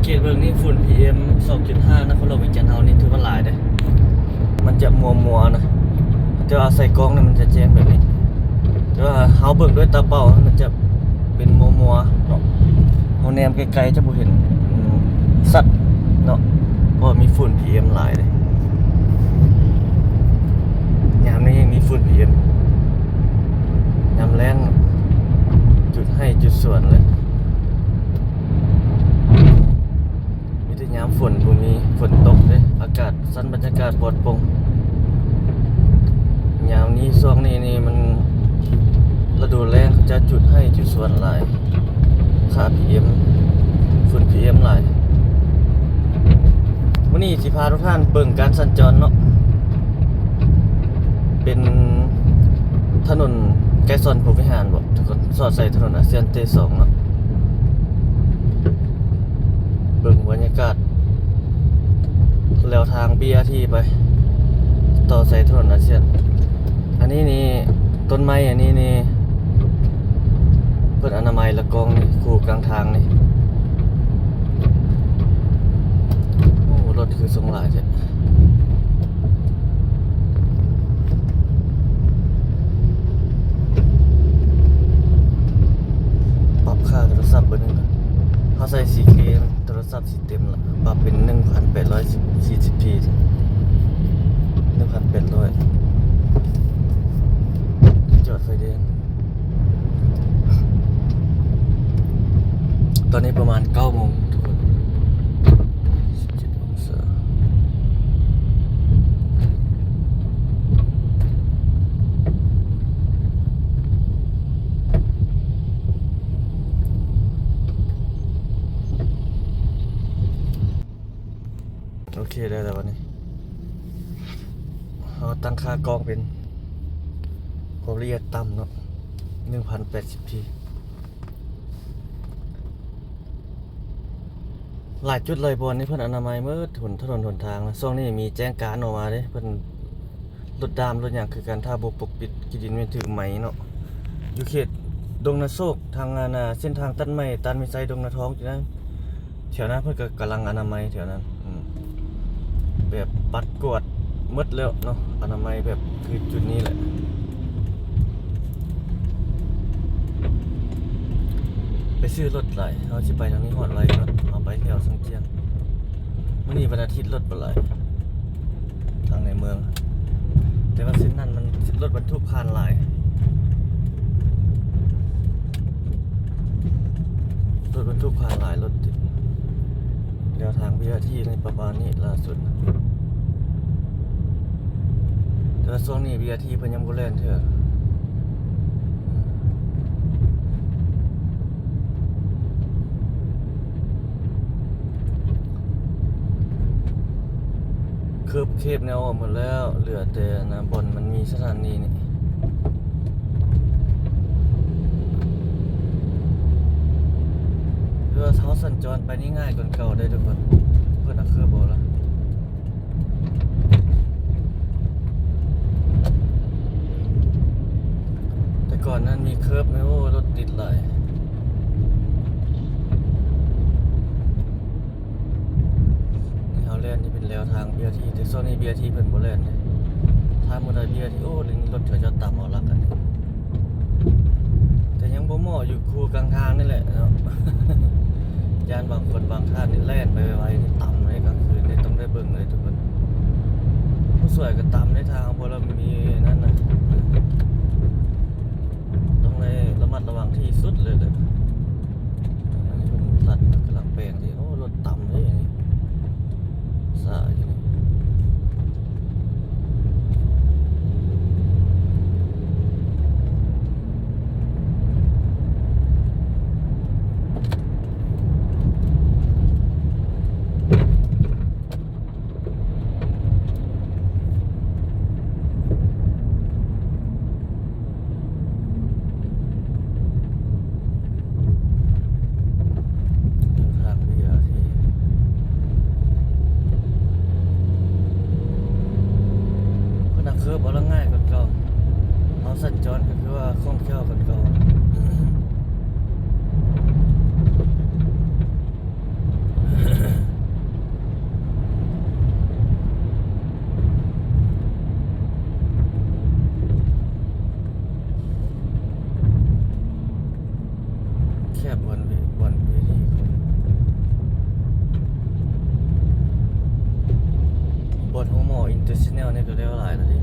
ເຄດເບິ່ງນີ້ ຝຸ່ນ ພີເອັມ ສອງຈຸດຫ້າ ນະຄອນຫຼວງວຽງຈັນເຮົານີ້ຖືວ່າຫຼາຍເດ້. ມັນຈະມົວໆນະ ແຕ່ວ່າໃສ່ກ້ອງນີ້ມັນຈະແຈ້ງແບບນີ້ ແຕ່ວ່າເຮົາເບິ່ງດ້ວຍຕາເປົ່າມັນຈະເປັນມົວໆເນາະ. ເຮົາແນມໄກໆຈະບໍ່ເຫັນ ອືມ ຊັດເນາະ ເພາະວ່າມີຝຸ່ນ ພີເອັມ ຫຼາຍເດ້. ຍາມນີ້ມີຝຸ່ນ ພີເອັມ ຍາມແລ້ງຈຸດໄຮ່ຈຸດສວນແຫຼະ. ມີແຕ່ຍາມຝົນບໍ່ມີ ຝົນຕົກເດ້ ອາກາດຊັ້ນ ບັນຍາກາດປອດໂປ່ງ. ຍາມນີ້ ຊ່ວງນີ້ນີ້ມັນລະດູແລ້ງ ເຂົາເຈົ້າຈຸດໄຮ່ຈຸດສວນຫຼາຍ ຄ່າ ພີເອັມ ຝຸ່ນ ພີເອັມ ຫຼາຍ. ມື້ນີ້ຊິພາທຸກທ່ານເບິ່ງການສັນຈອນເນາະ ເປັນຖະໜົນໄກສອນພົມວິຫານບໍ ທຸກຄົນ ສອດໃສ່ຖະໜົນອາຊຽນເຕສອງເນາະ. ເບິ່ງບັນຍາກາດແລວທາງ ບີອາທີ ໄປຕໍ່ໃສ່ຖະໜົນອາຊຽນ. ອັນນີ້ນີ້ ຕົ້ນໄມ້ອັນນີ້ນີ້ ເພິ່ນອະນາໄມລະກອງນີ້ ຄູ່ກາງທາງນີ້. ໂອ້ ລົດຄືສົ່ງຫຼາຍແທ້. ປັບຄ່າໂທລະສັບເບີໜຶ່ງກ່ອນ. ເຮົາໃສ່ ສີ່ເຄ ໂທລະສັບຊິເຕັມລະ ປັບເປັນໜຶ່ງພັນແປດຮ້ອຍສີ່ສິບພີ ໜຶ່ງພັນແປດຮ້ອຍ. ຈອດໄຟແດງ. ຕອນນີ້ປະມານເກົ້າໂມງທຸກຄົນ ສິບເຈັດອົງສາ. ໂອເຄ ໄດ້ແລ້ວບັດນີ້ ເຮົາຕັ້ງຄ່າກ້ອງເປັນຄວາມລະອຽດຕ່ຳເນາະ ໜຶ່ງພັນແປດສິບພີ. ຫຼາຍຈຸດຫຼາຍບ່ອນນີ້ເພິ່ນອະນາໄມໝົດ ຫົນ ຖະໜົນຫົນທາງນະ. ຊ່ວງນີ້ມີແຈ້ງການອອກມາເດ້ ເພິ່ນລົດດ້າມລົດຫຍັງຄືກັນ ຖ້າບໍ່ປົກປິດຂີ້ດິນແມ່ນຖືກໄໝເນາະ. ຢູ່ເຂດດົງນາໂຊກ ທາງອັນນ່າ ເສັ້ນທາງຕັດໄມ້ ຕານມີໄຊ ດົງນາທອງ ຢູ່ນັ້ນ ແຖວນັ້ນເພິ່ນກໍກຳລັງອະນາໄມແຖວນັ້ນ ອືມ ແບບປັດກວາດໝົດແລ້ວເນາະ ອະນາໄມແບບຄືຈຸດນີ້ແຫຼະ. ໄປຊື້ລົດຫຼາຍ ເຮົາຊິໄປທາງນີ້ຮອດໄວກ່ອນ ເຮົາໄປແຖວຊຽງຈຽງ. ມື້ນີ້ວັນອາທິດລົດບໍ່ຫຼາຍ ທາງໃນເມືອງ ແຕ່ວ່າເສັ້ນນັ້ນມັນລົດບັນທຸກຜ່ານຫຼາຍ ລົດບັນທຸກຜ່ານຫຼາຍ ລົດຕິດ. ແນວທາງ ບີອາທີ ໃນປະມານນີ້ລ່າສຸດ ແຕ່ວ່າຊ່ວງນີ້ ບີອາທີ ເພິ່ນຍັງບໍ່ແລ່ນເທື່ອ. ເຄີບເຄບແນວອອກໝົດແລ້ວ ເຫຼືອແຕ່ອັນນ່າ ບ່ອນມັນມີສະຖານີນີ້ ເພື່ອເຮົາສັນຈອນໄປນີ້ງ່າຍກວ່າເກົ່າເດ້ທຸກຄົນ. ເພິ່ນເອົາເຄີບອອກລະ ແຕ່ກ່ອນນັ້ນມີເຄີບແມ່ນ ໂອ້ ລົດຕິດຫຼາຍ. ນີ້ເຮົາແລ່ນນີ້ເປັນແລວທາງ ບີອາທີ ແຕ່ຊ່ວງນີ້ ບີອາທີ ເພິ່ນບໍ່ແລ່ນເດ້. ຖ້າມື້ໃດ ບີອາທີ ໂອ້ ດຽວນີ້ລົດເຂົາເຈົ້າຕຳເອົາຫຼັກອັນນີ້ ແຕ່ຍັງບໍ່ເໝາະຢູ່ຄູ່ກາງທາງນີ້ແຫຼະເນາະ. ຢ້ານບາງຄົນບາງທ່ານນີ້ແລ່ນໄປໄວໆ ນີ້ຕຳໃນກາງຄືນນີ້ ຕ້ອງໄດ້ເບິ່ງເລີຍທຸກຄົນ. ຜູ້ຊ່ວຍກໍຕຳໃນທາງ ບໍ່ລະມີນັ້ນນະ ຕ້ອງໄດ້ລະມັດລະວັງທີ່ສຸດເລີຍແຫຼະ. ອັນນີ້ເພິ່ນຕັດ ກຳລັງແປງເດ້. ໂອ້ ລົດຕຳເດ້ ນີ້ ສາຍນີ້. ເດີນທາງ ບີອາທີ ເພິ່ນເອົາເຄີບເອົາລະງ່າຍກວ່າເກົ່າ. ເຮົາສັນຈອນກໍຄືວ່າຄ່ອງແຄ້ວກວ່າເກົ່າ. ແຕ່ Chanel ນີ້ກໍໄດ້ຫຼາຍແລ້ວເດ້.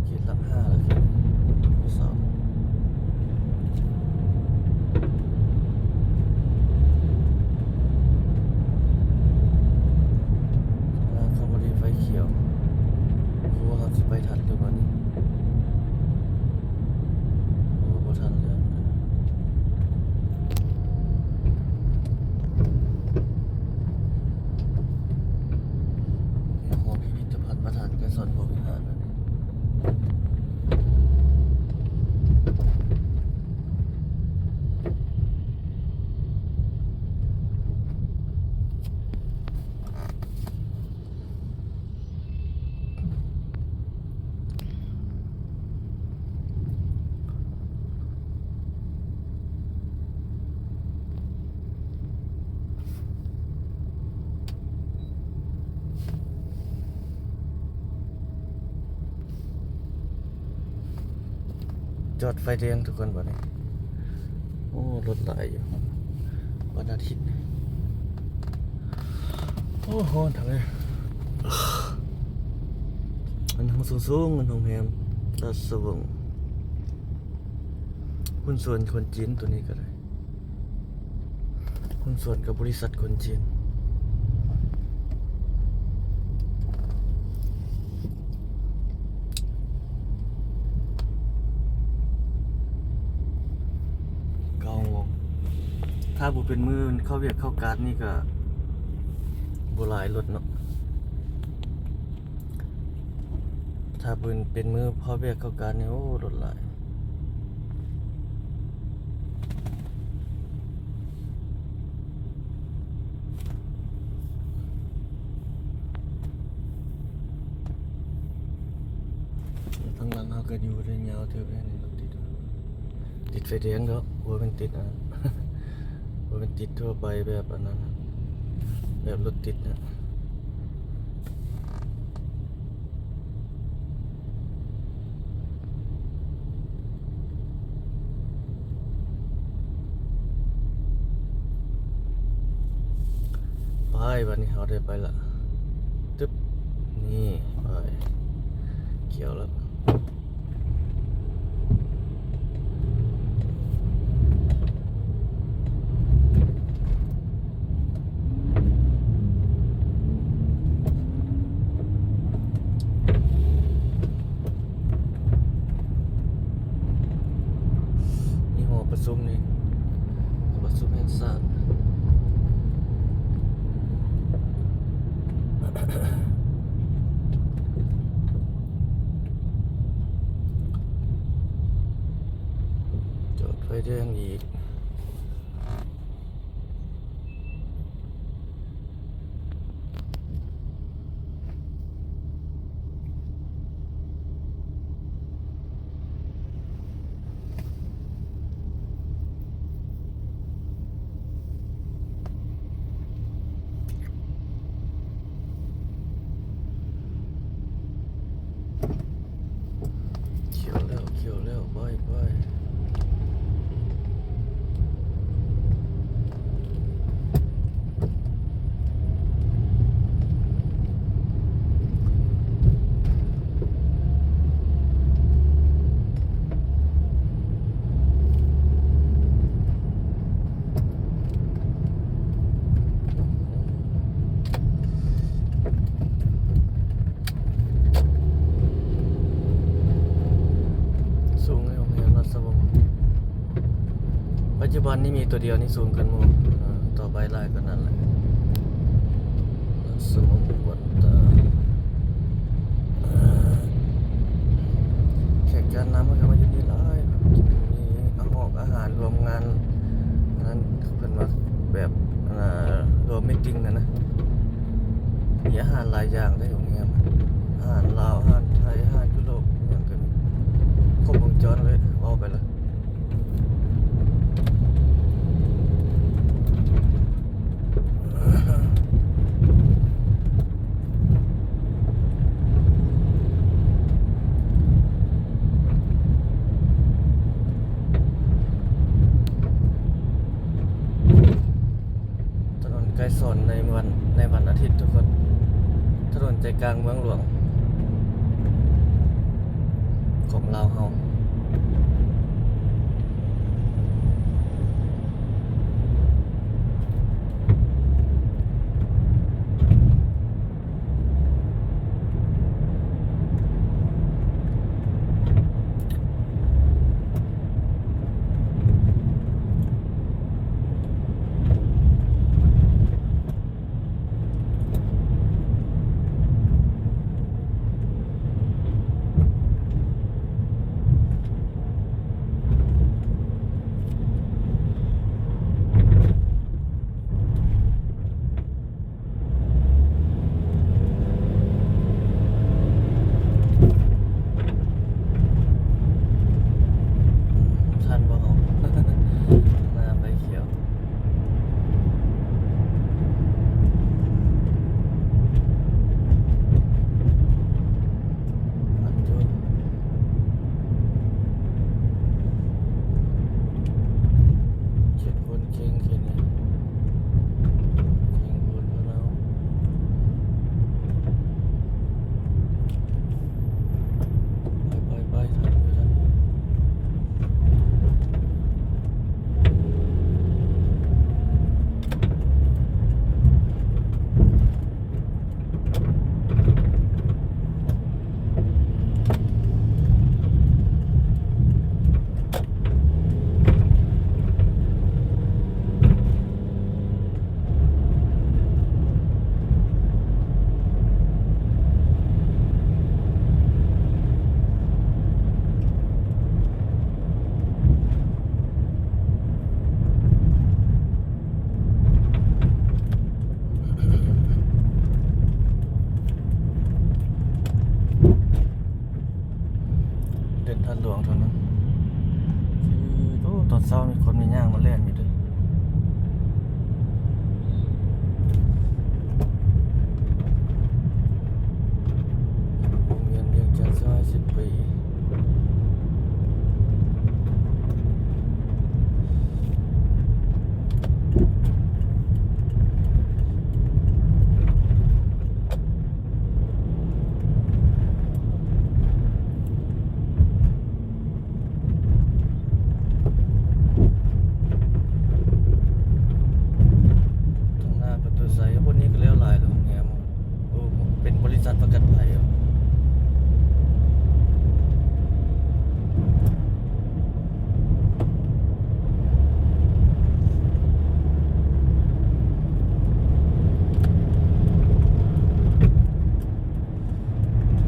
ເຂດຫຼັກຫ້າແລ້ວ ເຂດສາມ ຂ້າງໜ້າເຂົາບໍ່ໄດ້ໄຟຂຽວ. ບໍ່ຮູ້ວ່າເຮົາຊິໄປທັນຫຼືບໍ່ນີ້. ໂອ້ ບໍ່ທັນແລ້ວ. ມີຫໍພິພິທະພັນ ປະທານໄກສອນ ພົມວິຫານ. ຈອດໄຟແດງທຸກຄົນ ບັດນີ້. ໂອ້ ລົດຫຼາຍຢູ່ ວັນອາທິດ. ໂອ້ ຮ້ອນເລີຍ. ມັນຫ້ອງສູງໆ ມັນໂຮງແຮມລາຊະວົງ ຫຸ້ນສ່ວນຄົນຈີນ ໂຕນີ້ກໍໄດ້ ຫຸ້ນສ່ວນກັບບໍລິສັດຄົນຈີນ. ເກົ້າໂມງ ຖ້າບໍ່ເປັນມື້ເຂົ້າວຽກເຂົ້າການນີ້ກໍບໍ່ຫຼາຍລົດເນາະ. ຖ້າເປັນ ເປັນມື້ເຂົ້າວຽກເຂົ້າການນີ້ ໂອ້ ລົດຫຼາຍ. ທາງຫຼັງເຮົາກໍຢູ່ໄດ້ຍາວເຕີບແລ້ວນີ້ ລົດຕິດ ຕິດໄຟແດງດອກ ບໍ່ແມ່ນຕິດ ອັນ ບໍ່ແມ່ນຕິດທົ່ວໄປແບບອັນນັ້ນ ແບບລົດຕິດນະ. ໄປ ບັດນີ້ເຮົາໄດ້ໄປລະ ຕຶບ ນີ້ ໄປ ຂຽວແລ້ວ. ມີຫໍປະຊຸມນີ້ ປະຊຸມແຫ່ງຊາດ. ຈອດໄຟແດງອີກ. ຂຽວແລ້ວ ຂຽວແລ້ວ ໄປ ໄປ. ສູງເລີຍ ໂຮງຮຽນລາຊະວົງ. ປັດຈຸບັນນີ້ມີຕົວດຽວນີ້ສູງກວ່າໝູ່ ເອີ ຕໍ່ໄປຫຼາຍກວ່ານັ້ນແຫຼະ ລາຊະວົງວັດຕາ. ແຂກຈານນຳເພິ່ນກໍມາຢູ່ນີ້ຫຼາຍ ມີອາຫອກອາຫານລວມງານ ອັນນັ້ນ ເພິ່ນວ່າແບບ ອັນນ່າ ລວມມີດຕິງຫັ້ນນະ ມີອາຫານຫຼາຍຢ່າງເດ້ໂຮງແຮມ ອາຫານລາວ ອາຫານໄທ ອາຫານຢູໂຣບ ອີ່ຫຍັງກໍມີ ຄົບວົງຈອນເລີຍ ເວົ້າ ໄປລະ ຖະໜົນໄກສອນໃນວັນ ໃນວັນອາທິດທຸກຄົນ, ຖະໜົນໃຈກາງເມືອງຫຼວງຂອງລາວເຮົາ. ທັນບໍ່ເຮົາ ໜ້າໄຟຂຽວ ທັນຢູ່. ເຂດໂພນເຄັງ ເຂດນີ້ ເຄັງໂພນພະເນົາ. ໄປ ໄປ ໄປ ທາງນີ້ ທາງນີ້. ເສັ້ນທາງຫຼວງເທົ່ານັ້ນ. ໂອ້ ຕອນເຊົ້າມີຄົນມີຍ່າງມາແລ່ນຢູ່ເດ້. ໂຮງຮຽນວຽງຈັນຊາວຫ້າສິບປີ. ທາງໜ້າປະຕູໄຊ ໂອ້ ນີ້ກໍແລ້ວຫຼາຍແລ້ວໂຮງແຮມ. ໂອ້ ເປັນບໍລິສັດປະກັນໄພ.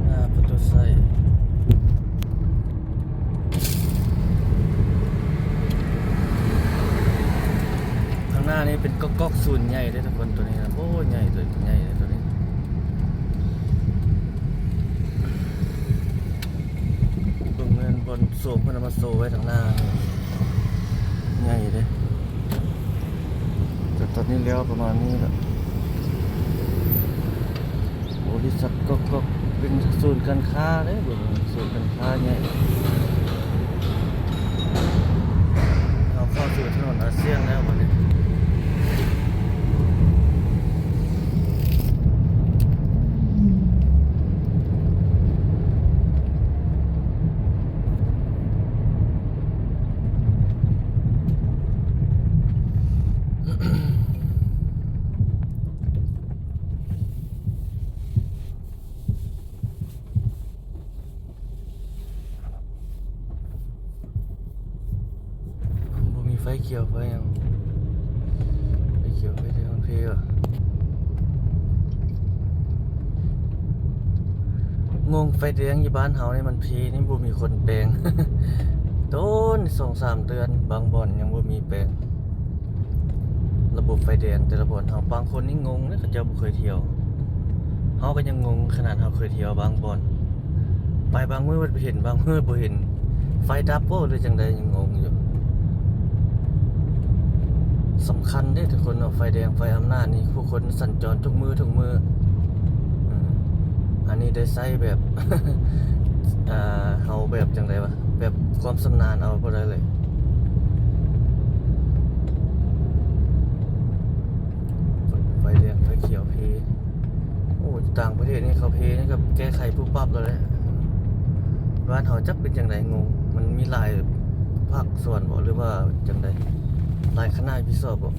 ໜ້າປະຕູໄຊ ຂ້າງໜ້ານີ້ເປັນກອກໆສູນໃຫຍ່ເດ້ທຸກຄົນ. ໂຕນີ້ນະ ໂອ້ ໃຫຍ່ ໂຕໃຫຍ່ເດ້ໂຕນີ້. ເບິ່ງແມ່ນບ່ອນໂຊມເພິ່ນເອົາມາໂຊໄວ້ທາງໜ້າ ໃຫຍ່ເດ້. ແຕ່ຕອນນີ້ແລ້ວປະມານນີ້ລະ. ບໍລິສັດກອກໆ ເປັນສູນການຄ້າເດ້ ເບິ່ງສູນການຄ້າໃຫຍ່. ເຮົາເຂົ້າສູ່ຖະໜົນອາຊຽນແລ້ວບັດນີ້. ບໍ່ມີໄຟຂຽວໄຟຫຍັງ ໄຟຂຽວໄຟແດງມັນເພວະ. ງົງ ໄຟແດງຢູ່ບ້ານເຮົານີ້ມັນເພນີ້ ບໍ່ມີຄົນແປງ ໂດນສອງສາມເດືອນ ບາງບ່ອນຍັງບໍ່ມີແປງ ລະບົບໄຟແດງແຕ່ລະບ່ອນເຮົາ. ບາງຄົນນີ້ງົງເດ້ ເຂົາເຈົ້າບໍ່ເຄີຍທ່ຽວ. ເຮົາກໍຍັງງົງ ຂະໜາດເຮົາເຄີຍທ່ຽວບາງບ່ອນ ໄປບາງມື້ມັນໄປເຫັນ ບາງມື້ບໍ່ເຫັນ. ໄຟດັບບໍ່ ຫຼືຈັ່ງໃດ ຍັງງົງຢູ່. ສຳຄັນເດ້ທຸກຄົນເນາະ ໄຟແດງໄຟອຳນາດນີ້ ຜູ້ຄົນສັນຈອນທຸກມື້ທຸກມື້. ເອີ ອັນນີ້ໄດ້ໃຊ້ແບບ ເອີ ເຮົາແບບຈັ່ງໃດວະ ແບບຄວາມຊຳນານເອົາບໍ່ໄດ້ເລີຍ. ໄຟແດງໄຟຂຽວເພ. ໂອ້ ຕ່າງປະເທດນີ້ເຂົາເພນີ້ກໍແກ້ໄຂປຸບປັບແລ້ວແຫຼະ. ບ້ານເຮົາຈັກເປັນຈັ່ງໃດ ງົງ. ມັນມີຫຼາຍພາກສ່ວນບໍ ຫຼືວ່າຈັ່ງໃດ? ຫຼາຍຄະນະຮັບຜິດຊອບບໍ?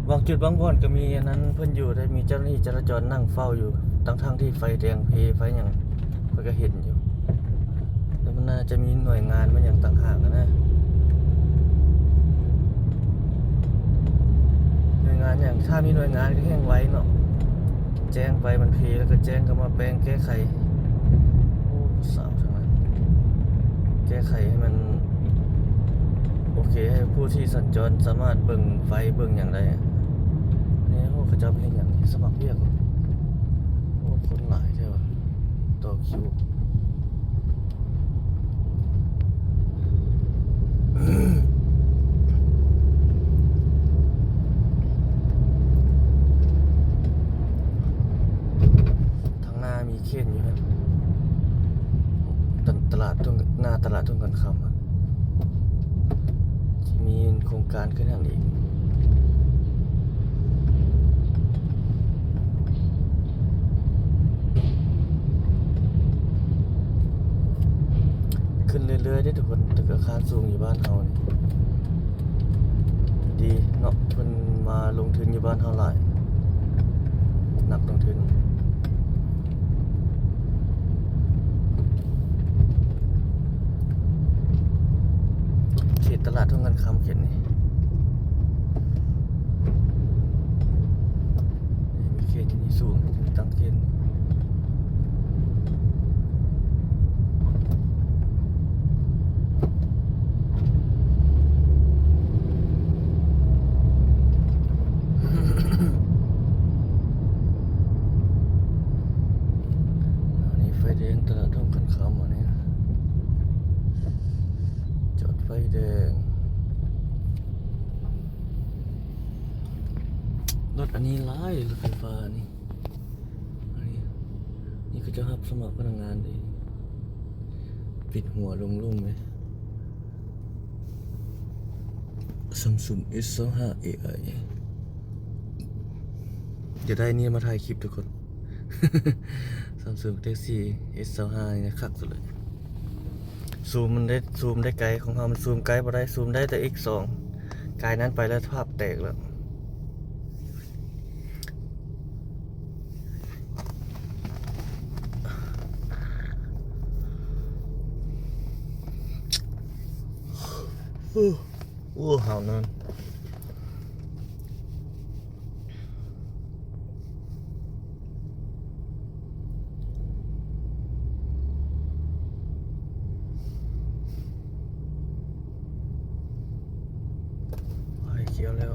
ບາງຈຸດບາງບ່ອນກໍມີອັນນັ້ນເພິ່ນຢູ່ໄດ້ ມີເຈົ້າໜ້າທີ່ຈະລາຈອນນັ່ງເຝົ້າຢູ່ ທັງໆທີ່ໄຟແດງເພໄຟຫຍັງ ຂ້ອຍກໍເຫັນຢູ່. ແຕ່ມັນໜ້າຈະມີໜ່ວຍງານມາຫຍັງຕ່າງຫາກຫັ້ນນະ. ໜ່ວຍງານຫຍັງ? ຖ້າມີໜ່ວຍງານກໍແຮ່ງໄວເນາະ. ແຈ້ງໄປມັນເພ ແລ້ວກໍແຈ້ງເຂົ້າມາແປງແກ້ໄຂ. ໂອ້ ສາວທາງນັ້ນ ແກ້ໄຂໃຫ້ມັນໂອເຄ ໃຫ້ຜູ້ທີ່ສັນຈອນສາມາດເບິ່ງໄຟເບິ່ງຫຍັງໄດ້. ນີ້ ໂອ້ ເຂົາເຈົ້າເຮັດຫຍັງ? ສະໝັກວຽກ. ໂອ້ ຄົນຫຼາຍແທ້ວ່າ ຕໍ່ຄິວ. ທາງໜ້າມີເຂດຢູ່ຫັ້ນ ຕະ ຕະຫຼາດທົ່ງ ໜ້າຕະຫຼາດທົ່ງຄຳຄຳ ທີ່ມີໂຄງການຂຶ້ນຫັ້ນອີກ. ຂຶ້ນເລື້ອຍໆເດ້ທຸກຄົນ ຕຶກອາຄານສູງຢູ່ບ້ານເຮົານີ້ ດີເນາະ ເພິ່ນມາລົງທຶນຢູ່ບ້ານເຮົາຫຼາຍ ນັກລົງທຶນ. ເຂດຕະຫຼາດທົ່ງຄຳເຂດນີ້ ມີເຂດນີ້ສູງ ຕັ້ງເຂດ ອັນນີ້ໄຟແດງຕະຫຼາດທົ່ງຄຳອັນນີ້ ຈອດໄຟແດງ. ລົດອັນນີ້ຫຼາຍ ລົດໄຟຟ້ານີ້ ອັນນີ້ ນີ້ເຂົາເຈົ້າຮັບສະໝັກພະນັກງານເດ້. ປິດຫົວລົງລຸ່ມເດ້. Samsung S twenty-five A I ຢາກໄດ້ນີ້ມາຖ່າຍຄລິບທຸກຄົນ. Samsung Galaxy S twenty-five ນີ້ຄັກສຸດເລີຍ. ຊູມມັນໄດ້ ຊູມໄດ້ໄກ ຂອງເຮົາມັນຊູມໄກບໍ່ໄດ້ ຊູມໄດ້ແຕ່ X ສອງ ກາຍນັ້ນໄປແລ້ວພາບແຕກແລ້ວ. ໂອ້ ໂອ້ ຫາວນອນ. ໄຟຂຽວແລ້ວ.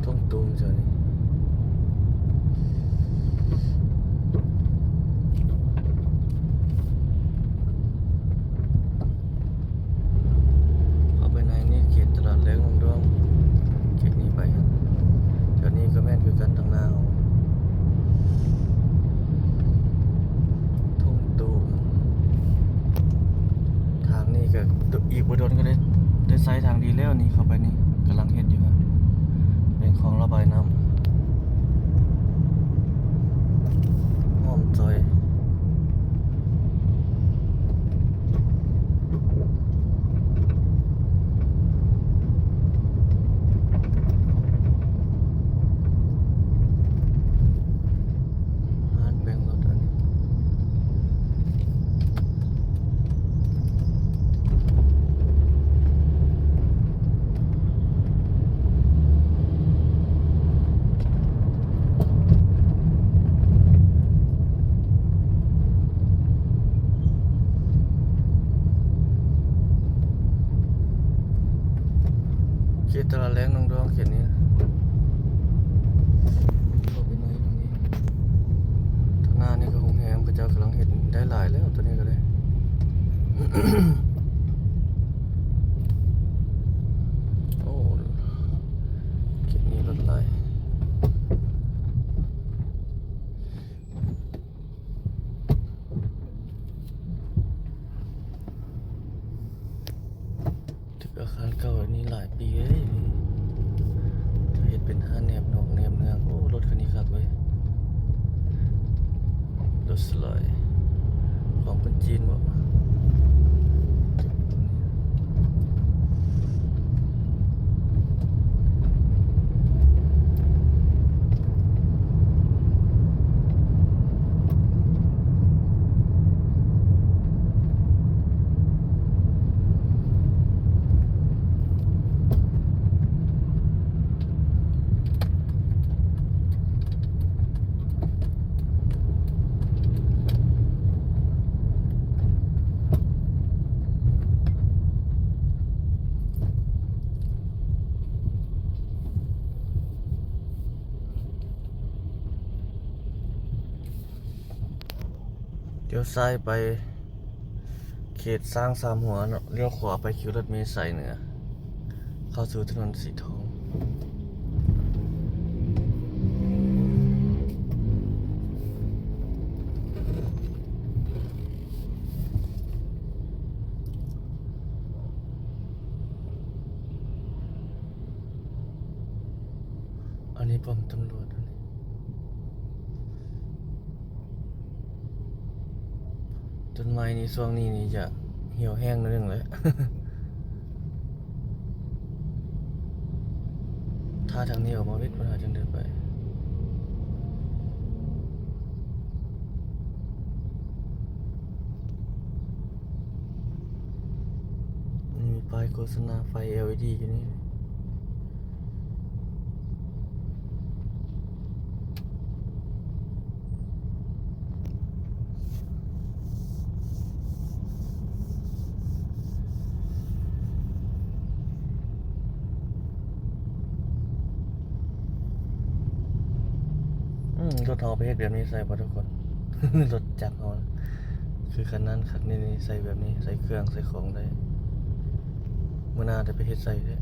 ທົ່ງຕູມເຈົ້ານີ້ ເຂົ້າໄປໃນນີ້ເຂດຕະຫຼາດແລງດົງດອງ ເຂດນີ້ໄປຫັ້ນ ແຖວນີ້ກໍແມ່ນຄືກັນ ທາງໜ້າເຮົາ ທົ່ງຕູມ. ທາງນີ້ກໍອີກບໍ່ດົນກໍໄດ້ ໄດ້ໃຊ້ທາງດີແລ້ວນີ້ ເຂົ້າໄປນີ້ກຳລັງເຮັດຢູ່ຫັ້ນ ເປັນຄອງລະບາຍນ້ຳ ອ້ອມຊອຍ. ຮ້ານແປງລົດອັນນີ້ ເ ຕະຫຼາດແລງໜອງດອງເຂດນີ້ ເຂົ້າໄປໜ້ອຍໜຶ່ງນີ້ ທາງໜ້ານີ້ກໍໂຮງແຮມ ເຂົາເຈົ້າກຳລັງເຮັດໄດ້ຫຼາຍແລ້ວ ໂຕນີ້ກໍໄດ້ ໂອ້ ເຂດນີ້ລົດຫຼາຍ. ຕຶກອາຄານເກົ່ານີ້ຫຼາຍປີເລີຍ ເຮັດເປັນຮ້ານແນບນອກແນບເມືອງ. ໂອ້ ລົດຄັນນີ້ຄັກເວີຍ ລົດສະຫຼອຍ ຂອງຄົນຈີນບໍ? ລ້ຽວຊ້າຍໄປເຂດຊ້າງສາມຫົວເນາະ, ລ້ຽວຂວາໄປຄິວລົດເມສາຍເໜືອ ເຂົ້າສູ່ຖະໜົນສີທອງ. ອັນນີ້ປ້ອມຕຳຫຼວດ ອັນນີ້ ຕົ້ນໄມ້ນີ້ຊ່ວງນີ້ນີ້ຈະຫ່ຽວແຫ້ງໜ້ອຍໜຶ່ງແຫຼະ ຖ້າທາງນີ້ອອກມາເວັດ ເພິ່ນຫາຈັ່ງໄດ້ໄປ. ມີປ້າຍໂຄສະນາໄຟ ແອລອີດີ ຢູ່ນີ້. ອືມ ລົດເຮົາໄປເຮັດແບບນີ້ໃສ່ບໍ່ທຸກຄົນ? ລົດຈັກເຮົາ ຄືຂະໜາດຄັກນີ້ ໃສ່ແບບນີ້ ໃສ່ເຄື່ອງໃສ່ຂອງໄດ້. ມື້ໜ້າຈະໄປເຮັດໃສ່ເດ້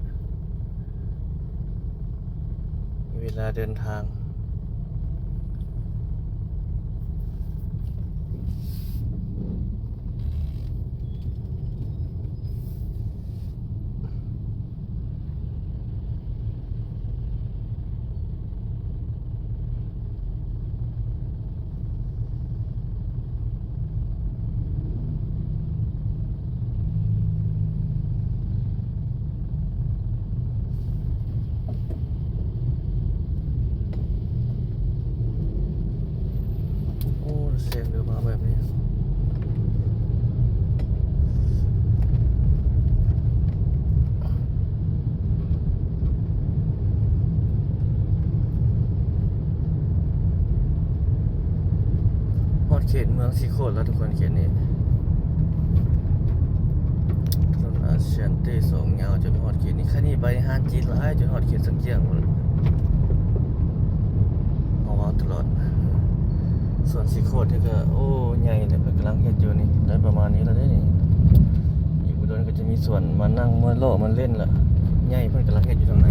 ເວລາເດີນທາງ. ໂອ້ ແຊງເດີມາແບບນີ້. ຮອດເຂດເມືອງສີໂຄດແລ້ວທຸກຄົນ ເຂດນີ້ ຖະໜົນອາຊຽນເຕສອງ ຍາວຈົນຮອດເຂດນີ້. ຄັນນີ້ໄປຮ້ານຈີນຫຼາຍ ຈົນຮອດເຂດສັນຈຽງພຸ້ນ ເອົາເວົ້າຕະຫຼອດ. ສວນສີໂຄດນີ້ກໍ ໂອ້ ໃຫຍ່ແຫຼະ ເພິ່ນກຳລັງເຮັດຢູ່ນີ້ ໄດ້ປະມານນີ້ແລ້ວເດ້ນີ້. ອີກບໍ່ດົນກໍຈະມີສວນມານັ່ງ ມາເລາະ ມາຫຼິ້ນລະ ໃຫຍ່ ເພິ່ນກຳລັງເຮັດຢູ່ທາງໃນ.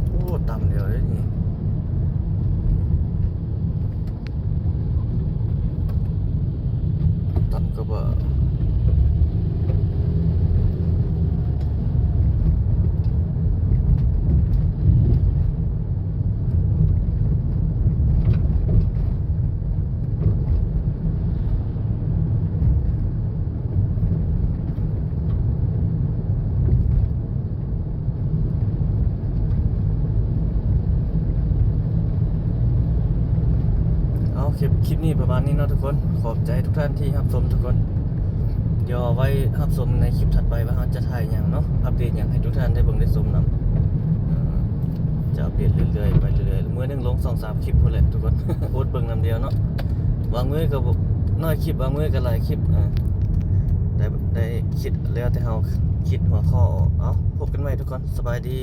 ໂອ້ ຕ່ຳແລ້ວເດ້ນີ້ ຕ່ຳກະບະ. ເອົາ ຄລິບ ຄລິບນີ້ປະມານນີ້ເນາະທຸກຄົນ. ຂອບໃຈທຸກທ່ານທີ່ຮັບຊົມທຸກຄົນ. ດຽວເອົາໄວ້ຮັບຊົມໃນຄລິບຖັດໄປວ່າເຮົາຈະຖ່າຍຫຍັງເນາະ ອັບເດດຫຍັງໃຫ້ທຸກທ່ານໄດ້ເບິ່ງໄດ້ຊົມນຳ. ເອີ ຈະອັບເດດເລື້ອຍໆ ໄປເລື້ອຍໆ ມື້ໜຶ່ງລົງສອງສາມຄລິບພຸ້ນແຫຼະທຸກຄົນ. ອົດເບິ່ງນຳດຽວເນາະ. ບາງມື້ກໍບໍ່ ນ້ອຍຄລິບ ບາງມື້ກໍຫຼາຍຄລິບ ເອີ ໄດ້ ໄດ້ຄິດແລ້ວ ແຕ່ເຮົາຄິດຫົວຂໍ້ອອກ. ເອົາ ພົບກັນໃໝ່ທຸກຄົນ ສະບາຍດີ.